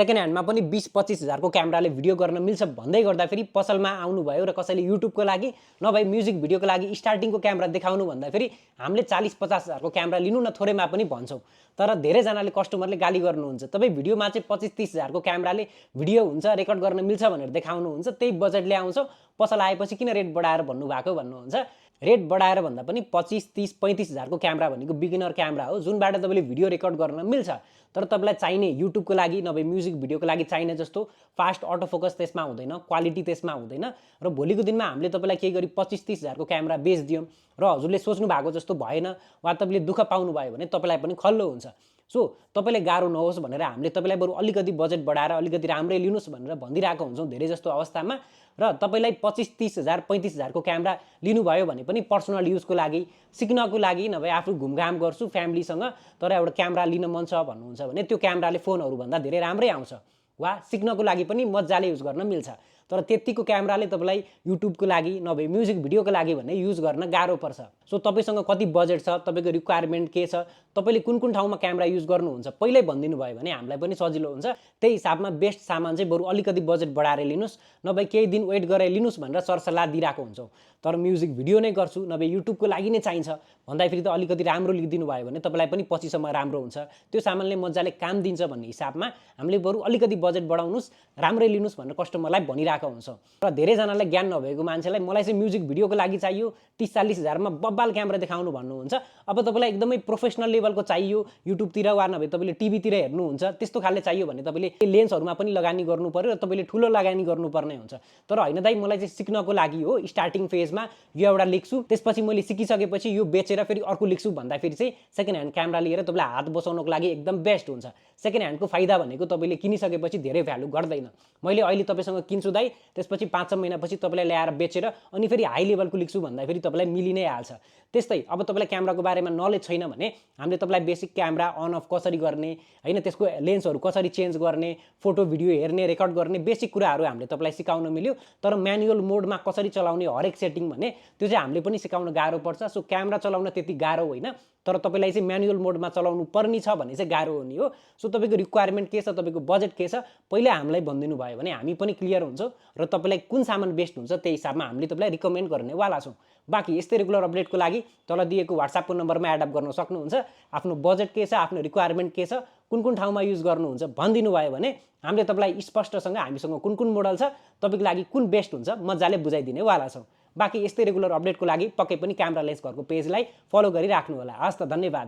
Second ह्यान्डमा पनि 20-25 हजारको क्यामेराले भिडियो गर्न मिल्छ भन्दै गर्दा फेरि पसलमा आउनुभयो र कसैले युट्युबको लागि नभए म्युजिक भिडियोको लागि स्टार्टिङको क्यामेरा देखाउनु भन्दा फेरि हामीले 40-50 हजारको क्यामेरा लिनु न थोरैमा पनि भन्छौँ। तर धेरैजनाले कस्टमरले गाली गर्नुहुन्छ, तपाईँ भिडियोमा चाहिँ 25-30 हजारको क्यामेराले भिडियो हुन्छ, रेकर्ड गर्न मिल्छ भनेर देखाउनुहुन्छ, त्यही बजेटले आउँछ, पसल आएपछि किन रेट बढाएर भन्नुभएको भन्नुहुन्छ। रेट बढाएर भन्दा पनि 25-30-35 हजारको क्यामेरा भनेको बिगिनर क्यामेरा हो, जुनबाट तपाईँले भिडियो रेकर्ड गर्न मिल्छ। तर तपाईँलाई चाहिने युट्युबको लागि नभए म्युजिक भिडियोको लागि चाहिने जस्तो फास्ट अटो फोकस त्यसमा हुँदैन, क्वालिटी त्यसमा हुँदैन। र भोलिको दिनमा हामीले तपाईँलाई केही गरी 25-30 हजारको क्यामेरा बेचिदियौँ र हजुरले सोच्नु भएको जस्तो भएन वा तपाईँले दुःख पाउनुभयो भने तपाईँलाई पनि खल्लो हुन्छ। सो तपाईँले गाह्रो नहोस् भनेर हामीले तपाईँलाई बरु अलिकति बजेट बढाएर अलिकति राम्रै लिनुहोस् भनेर भनिदिरहेको हुन्छौँ धेरै जस्तो अवस्थामा। र तपाईँलाई 25-30 हजार 35 हजारको क्यामेरा लिनुभयो भने पनि पर्सनल युजको लागि, सिक्नको लागि नभए आफू घुमघाम गर्छु फ्यामिलीसँग तर एउटा क्यामेरा लिन मन छ भन्नुहुन्छ भने त्यो क्यामेराले फोनहरूभन्दा धेरै राम्रै आउँछ वा सिक्नको लागि पनि मजाले युज गर्न मिल्छ। तर त्यतिको क्यामेराले तपाईँलाई युट्युबको लागि नभए म्युजिक भिडियोको लागि भने युज गर्न गाह्रो पर्छ। सो तपाईँसँग कति बजेट छ, तपाईँको रिक्वायरमेन्ट के छ, तपाईँले कुन कुन ठाउँमा क्यामेरा युज गर्नुहुन्छ पहिल्यै भनिदिनु भयो भने हामीलाई पनि सजिलो हुन्छ। त्यही हिसाबमा बेस्ट सामान चाहिँ बरु अलिकति बजेट बढाएर लिनुहोस्, नभए केही दिन वेट गरेर लिनुहोस् भनेर सरसल्लाह दिइरहेको हुन्छौँ। तर म्युजिक भिडियो नै गर्छु नभए युट्युबको लागि नै चाहिन्छ भन्दाखेरि त अलिकति राम्रो लिइदिनु भयो भने तपाईँलाई पनि पछिसम्म राम्रो हुन्छ, त्यो सामानले मजाले काम दिन्छ भन्ने हिसाबमा हामीले बरु अलिकति बजेट बढाउनुहोस्, राम्रै लिनुहोस् भनेर कस्टमरलाई भनिरहेको हुन्छौँ। र धेरैजनालाई ज्ञान नभएको मान्छेलाई मलाई चाहिँ म्युजिक भिडियोको लागि चाहियो 30-40 हजारमा बब्बाल क्यामेरा देखाउनु भन्नुहुन्छ। अब तपाईँलाई एकदमै प्रोफेसनल लेभलको चाहियो, युट्युबतिर वा नभए तपाईँले टिभीतिर हेर्नुहुन्छ त्यस्तो खाले चाहियो भने तपाईँले लेन्सहरूमा पनि लगानी गर्नु पर्यो र तपाईँले ठुलो लगानी गर्नुपर्ने हुन्छ। तर होइन दाइ मलाई चाहिँ सिक्नको लागि हो, स्टार्टिङ फेजमा यो एउटा लेख्छु, त्यसपछि मैले सिकिसकेपछि यो बेचेर फेरि अर्को लेख्छु भन्दाखेरि चाहिँ सेकेन्ड ह्यान्ड क्यामेरा लिएर तपाईँलाई हात बसाउनको लागि एकदम बेस्ट हुन्छ। सेकेन्ड ह्यान्डको फाइदा भनेको तपाईँले किनिसकेपछि धेरै भ्यालु घट्दैन। मैले अहिले तपाईँसँग किन्छु दाइ, त्यसपछि 5-6 महिनापछि तपाईँलाई ल्याएर बेचेर अनि फेरि हाई लेभलको लेख्छु भन्दाखेरि तपाईँलाई मिलि नै हाल्छ। त्यस्तै अब तपाईँलाई क्यामेराको बारेमा नलेज छैन भने हामीले तपाईँलाई बेसिक क्यामेरा अन अफ कसरी गर्ने, होइन त्यसको लेन्सहरू कसरी चेन्ज गर्ने, फोटो भिडियो हेर्ने, रेकर्ड गर्ने बेसिक कुराहरू हामीले तपाईँलाई सिकाउन मिल्यो। तर म्यानुअल मोडमा कसरी चलाउने हरेक सेटिङ भने त्यो चाहिँ हामीले पनि सिकाउन गाह्रो पर्छ। सो क्यामेरा चलाउन त्यति गाह्रो होइन, तर तपाईँलाई चाहिँ म्यानुअल मोडमा चलाउनु पर्ने छ भने चाहिँ गाह्रो हुने हो। सो तपाईँको रिक्वायरमेन्ट के छ, तपाईँको बजेट के छ पहिला हामीलाई भनिदिनु भयो भने हामी पनि क्लियर हुन्छौँ र तपाईँलाई कुन सामान बेस्ट हुन्छ त्यही हिसाबमा हामीले तपाईँलाई रिकमेन्ड गर्नेवाला छौँ। बाँकी यस्तै रेगुलर अपडेटको लागि तल दिएको व्हाट्सएपको नम्बरमा एड अप गर्न सक्नुहुन्छ। आफ्नो बजेट के छ, आफ्नो रिक्वायरमेन्ट के छ, कुन कुन ठाउँमा युज गर्नुहुन्छ भनिदिनु भयो भने हामीले तपाईँलाई स्पष्टसँग हामीसँग कुन कुन मोडल छ, तपाईँको लागि कुन बेस्ट हुन्छ मजाले बुझाइदिनेवाला छौँ। बाँकी यस्तै रेगुलर अपडेटको लागि पक्कै पनि क्यामेरा लेन्स घरको पेजलाई फलो गरिराख्नु होला। हस् त, धन्यवाद।